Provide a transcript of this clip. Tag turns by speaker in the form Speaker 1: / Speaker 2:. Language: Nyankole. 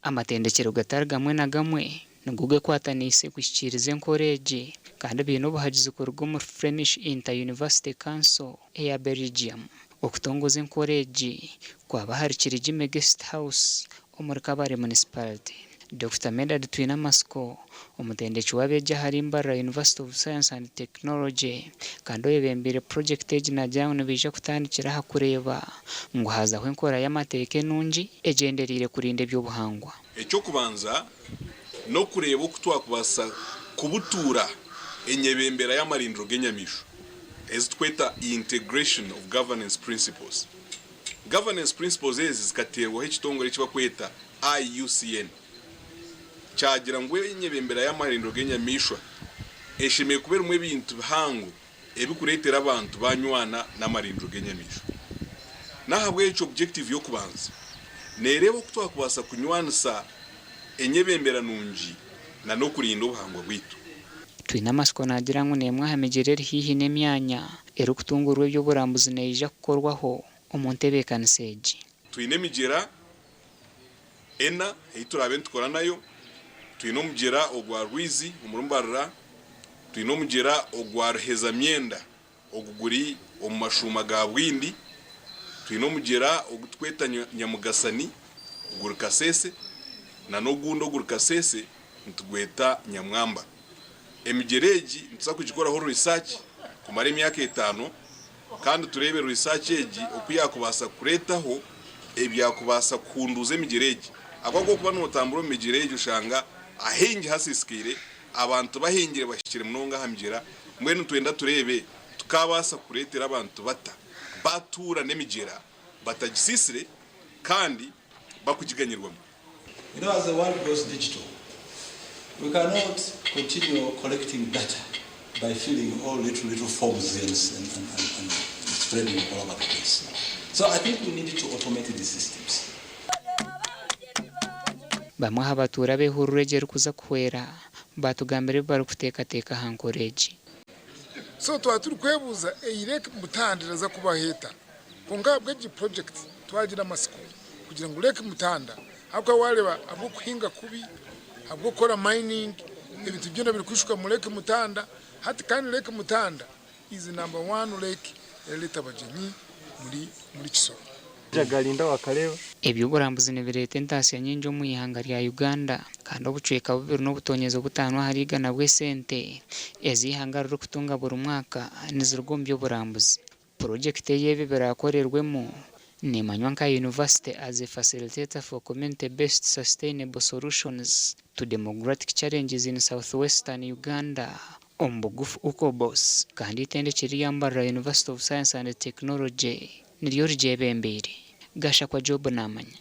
Speaker 1: Amatendekyero gatari gamwe na gamwe nigo gekwataniise kuhikiiriza enkora egi kandi baine obuhagizi kuruga omuri Flemish Inter-University Council eya Belgium. Okutongoza enkora egi kwaba ahari Kirigime Guest House omuri Kabale Municipality. Dokita Medard Twinamatsiko, omutendeki w'abeegi ahari Mbarara University of Science and Technology kandi oyebembeire purogyekiti egi naagira ngu nibaija kutandikira aha kureeba ngu haazaho enkora y'amateeka enungi egyendereire kurinda eby'obuhangwa.
Speaker 2: Eky'okubanza n'okureeba oku twakubaasa kubutuura enyebembera y'amarindiro g'enyamaishwa ezi tukweta Integration of Governance Principles. Governance Principles ezi zikateerwaho ekitongore eki bakweta IUCN. Kyagira ngu enyebembera y'amarindiro g'enyamaishwa eshemereire kuba erimu ebintu bihango ebirikureetera abantu banywana n'amarindiro g'enyamaishwa. N'ahabw'ekyo objective y'okubanza neereeba oku twakubaasa kunywanisa enyebembera nungi na n'okurinda obuhangwa bwaitu.
Speaker 1: Twinamatsiko naagira ngu n'emwe aha migyera eri haihi n'emyanya erikutunguurwa eby'oburambuzi neija kukorwaho omu ntebeekanisa egi.
Speaker 2: Twine emigyera ena ei turaabe nitukora nayo, twine omugyera ogwa Rwizi omuri Mbarara, twine omugyera ogwa Ruhezamyenda ogu guri omu mashuuma ga Bwindi, twine omugyera ogu turikweta Nyamugasani guri Kasese n'ogundi oguri Kasese nitugweta Nyamwamba. Emigyera egi nituza kugikoraho research kumara emyaka etaano kandi tureebe research egi oku yaakubaasa kureetaho ebyakubaasa kuhunduuza emigyera egi ahabw'okuba okuba nootambura omu migyera egi oshanga ahaingi hasiisikaire, abantu bahingire bahikire munonga aha migyera, mbwenu nitwenda tureebe tukaabaasa kureetera abantu bata baatuura n'emigyera batagisiisire kandi bakugiganyirwamu.
Speaker 3: You know as the world goes digital, we cannot continue collecting data by filling all little little forms and, and, and, and spreading all over the place. So I think we need to automate these systems.
Speaker 1: Bamwe aha batuura ab'ehururu egi erikuza kuhwera baatugambira ebi barikuteekateeka aha nkora egi.
Speaker 4: So twaba turikwebuuza eyi Lake Mutanda eraza kubaho eta? Kwonka ahabw'egi project twagira amatsiko kugira ngu Lake Mutanda ahabw'okuba wareeba ahabw'okuhinga kubi, ahabw'okukora mining ebintu byona birikwishuka omu Lake Mutanda hati kandi Lake Mutanda is number one lake erareeta abagyenyi muri muri Kisoro.
Speaker 1: Eby'oburambuzi nibireeta entaasya nyingi omu ihanga rya Uganda kandi obucweka bubiri n'obutonyezi obutaano ahari igana bw'esente ezi eihanga ririkutunga buri mwaka niziruga omu by'oburambuzi. Purogyekiti ei ebi biraakorerwemu neemanywa nka University as a Facilitator for Community Based Sustainable Solutions to Demographic Challenges in South Western Uganda, omu bugufu UCOBOS, kandi eitendekye rya Mbarara University of Science and Technology niryo rigyebembeire. Gashakwa Job naamanya.